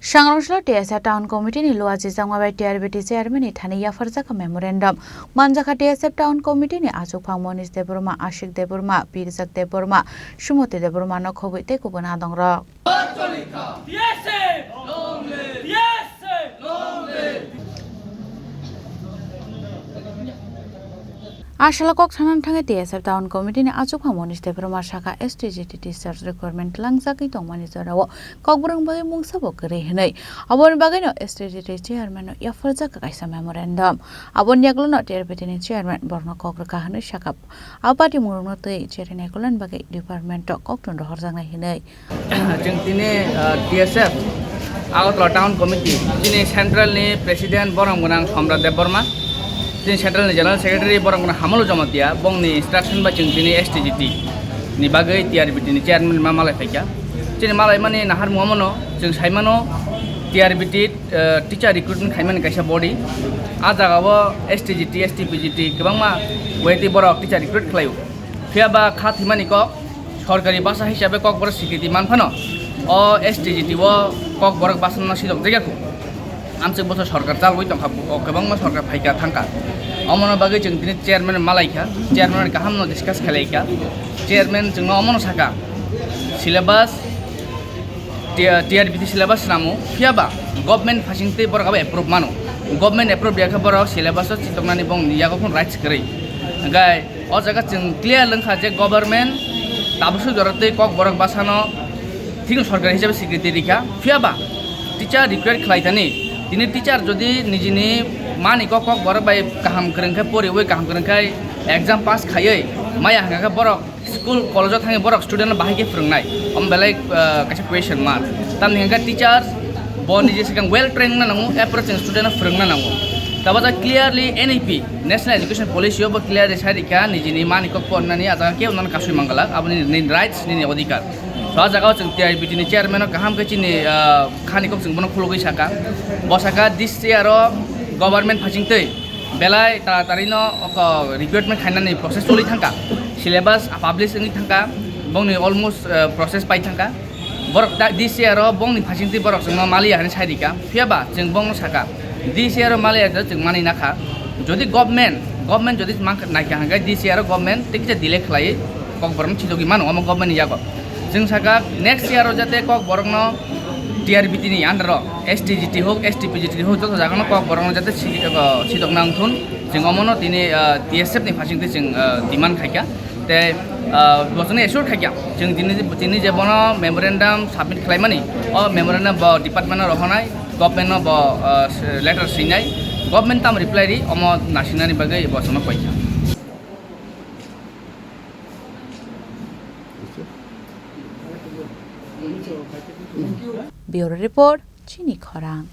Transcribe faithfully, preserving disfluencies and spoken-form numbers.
Sangrongshalo T S F Town Committee ni luachi jangma bai T R B T chairman ni thani yapharjak memorandum. Manjakha T S F Town Committee ni achukphang Monish Debbarma, Ashik Debbarma, Pirjak Debbarma, Sumoti Debbarma no khobwi tei kubun adongrok. Asala kok sanani thangwi T S F Town Committee ni achukphang Monish Debbarma sakha, S T G T teachers requirement langjagwi tongmani jorao kokborok bagwi mungsa bo kwrwi hwnwi. Aboni bagwino S T G T chairman no yapharjak kaisa memorandum. Aboni yagulono T R B T ni chairman borokno kok rwkha hwnwi sakha. A party mungrokno twi cherwi naikolna bagwi department o koktun rohorjaknai hwnwi. Chwng tini, ah, T S F Agartala Town Committee, chini central ni president borom gwnang Somrat Debbarma, chini central ni general secretary borom gwnang Hamolo Jamatia, bongni instruction bai chwng tini S T G T ni bagwi T R B T ni chairman ma malai phaikha. Chini malai mani nahar muamono chwng saimano T R B T, ah, teacher recruitment khaimani kaisa body. A jagao S T G T, S T P G T kwbangma waiting borok teacher recruit khlaio. Phiya ba kha thwimani kok, sorkari basa hisabe kokborok sikriti man phano, o S T G T o kokborok basa no sidok jagya kho. Amchwk boso sorkar chalwi tongkha, o kwbangma sorkar phaikha thangkha. Omono bagwi chwng tini chairman malaikha, chairman kaham no discuss khalaikha. Chairman chwngno omono sakha, syllabus T-, T R B T syllabus swnamo, phiya ba government phasing twi borok abo approve mano. Government approve ya khe borok syllabus o chitoknani bongni yago phano rights kwrwi. Hwnkhe o jaga chwng clear wngkha je government tabuk suk jora twi kokborok bwsano thikno sorkari hisabe sikriti rikha. Phiya ba teacher require khlai thani, tini teacher jodi nijini mani kok kokborok bai kaham kwrwng khe poriwi kaham kwrwng khe exam pass khaiwi maya hwnkha khe borok school, college o thangwi borok student no bahai khe phwrwngnai, omo belai, ah, kaisa question mark. Tamni hwnkhe teachers bo niji swkang well trained wngna nango, approach chwng student no phwrwngna nango. Tabo jai clearly N E P, National Education Policy o bo clearly sai rikha, nijini mani kok pornani a jaga kebo nang kasui mangalak, aboni nini rights, nini odhikar. So a jaga o chwng T R B T ni chairman no kaham khe chini, ah, khani kok chwng bono khulugwi saka. Bo saka this year o government phasing twi belai taratari no oko recruitment khainani process choli thangkha, syllabus publish wngwi thangkha, bongni almost, eh, process pai thangkha. Borok da, this year o bongni phasing twi borok chwngno maliya hwnwi sai rikha, phiya ba chwng bongno sakha, this year o maliya chwng manwi nakha. Jodi government, government jodi man naikha hwnkhe this year o government tei kisa delay khlaiwi kokborokno chidogwi mano omo government ni yago. Chwng sakha next year o jate kokborokno T R B T ni under o S T G T hok, S T P G T hok joto jagano kokborokno jate si-, ego, sidokna wngthun. Chwng omono tini, ah, T S F ni phasing twi chwng, ah, demand khaikha. Tei, ah, bo chwngno assure khaikha. Chwng tini, tini je bono memorandum submit khlaimani, o memorandum bo department no rohornai, government no bo, ah, letter swinai, government tam reply ri, omo nasinani bagwi bo chwngno koikha. Bureau Report, Chini Khorang.